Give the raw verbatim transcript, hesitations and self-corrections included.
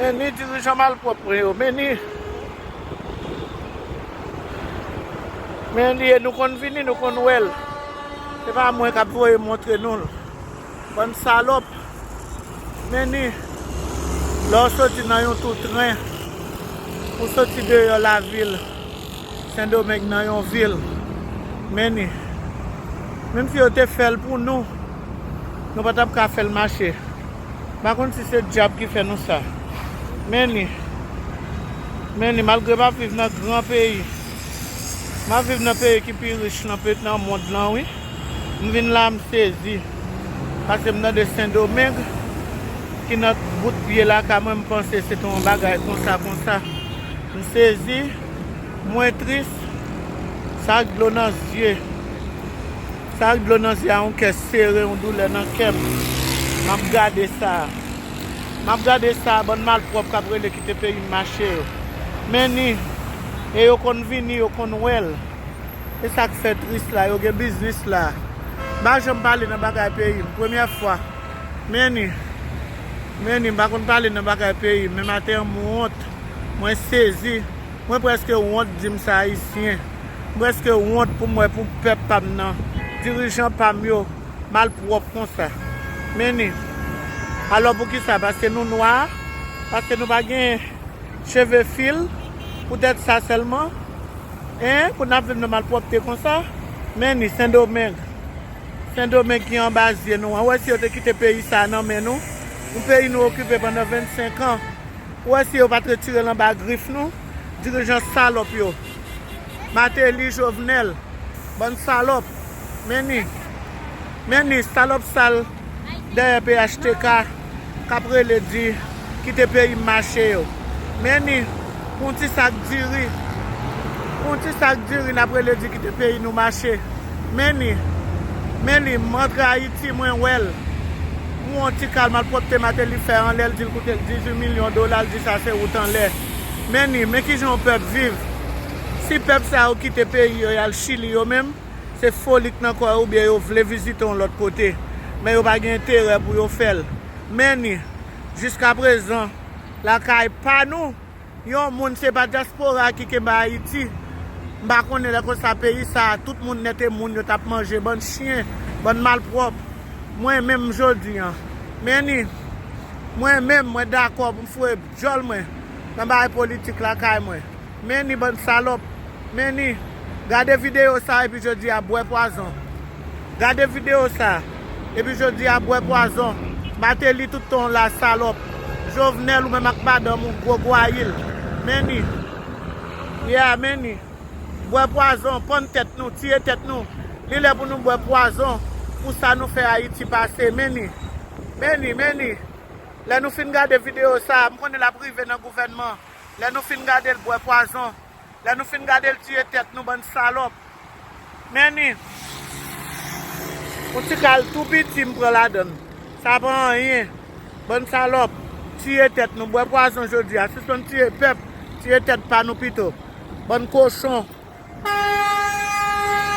Men ni dirijan malpwòp mwen yo, men ni. Men li ye, nou konn vini, nou konn wè l. Se pa mwen k ap voye montre nou l. Bann salòp. Men ni. Lè w soti nan yon tou tren, ou soti deyò lavil, Sendomeng nan yon vil. Men ni. Menm si yo te fè l pou nou, nou pa t ap ka fè l mache. M pa konn si se dyab ki fè nou sa. Men ni. Men ni, malgre m ap viv nan gran peyi, m ap viv nan peyi ki pi rich nan pe-, nan mond lan, wi. M vin la, m sezi. Paske m tande Sendomeng, ki nan bout pye lakay mwen, m panse se te yon bagay konsa, konsa. M sezi, mwen tris, sa ak dlo nan zye. Sa ak dlo nan zye a, yon kè sere, yon doulè nan kè m. M ap gade sa. M ap gade sa, bann malpwòp k ap rele kite peyi m mache yo. Men ni, e yo konn vini, yo konn wè l. E sa k fè tris la, yo gen biznis la. M pa janm pale nan bagay peyi m, premyè fwa. Men ni, men ni, m pa konn pale nan bagay peyi m, men maten an m wont, mwen sezi. Mwen prèske wont di m se ayisyen. M prèske wont pou m wè pou pèp pa m nan, dirijan pa m yo, malpwòp konsa. Men ni. Alò poukisa? Paske nou nwa? Paske nou pa gen cheve fil? Poutèt sa sèlman? En? Pou n ap viv nan malpwòpte konsa? Men ni, Sendomeng. Sendomeng ki anba zye nou an. Ou wè si yo te kite peyi sa a nan men nou? Yon peyi nou okipe pandan vennsenk an. Ou wè si yo pa t retire l anba grif nou? Dirijan salòp yo. Mateli, Jovenel. Bann salòp. Men ni. Men ni, salòp sal dèyè P H T K k ap rele di kite peyi m mache yo. Men ni, pou yon ti sak diri. Pou yon ti sak diri, n ap rele di kite peyi nou mache. Men ni, men ni, m antre Ayiti, mwen wè l. M wè yon ti kal malpwòpte Mateli fè anlè l, di l koute l dizuit milyon dola, l di sa se wout anlè. Men ni, men kijan yon pèp viv. Si pèp sa yo kite peyi yo, y al Chili yo menm, se foli k nan kò yo oubyen yo vle vizite yon lòt kote. Men yo pa gen enterè pou yo fè l. Men ni, jiskaprezan, lakay pa nou, yon moun se pa dyaspora ki kenbe Ayiti. M pa konnen lè konsa peyi sa a, tout moun nèt e moun yo t ap manje, bann chen, bann malpwòp. Mwen menm jodi an, men ni, mwen menm, mwen dakò pou m foure djòl mwen nan bagay politik lakay mwen. Men ni bann salòp. Men ni. Gade videyo sa epi jodi a bwè pwazon. Gade videyo sa epi jodi a bwè pwazon. Mateli tout tan w la salòp. Jovenel ou menm ak madanm ou gwo gwayil. Men ni. Yeah, men ni. Bwè pwazon, pann tèt nou, tiye tèt nou. Li lè pou nou bwè pwazon pou sa nou fè Ayiti pase. Men ni. Men ni, men ni. Lè nou fin gade videyo sa, m konnen l ap rive nan gouvènman. Lè nou fin gade l bwè pwazon, lè nou fin gade l tiye tèt nou, bann salòp. Men ni, yon ti kal tou piti m pran ladan l. Sa pa anyen. Bann salòp, tiye tèt nou, bwè pwazon jodi a. Sispann tiye pèp, tiye tèt pa nou pito. Bann kochon.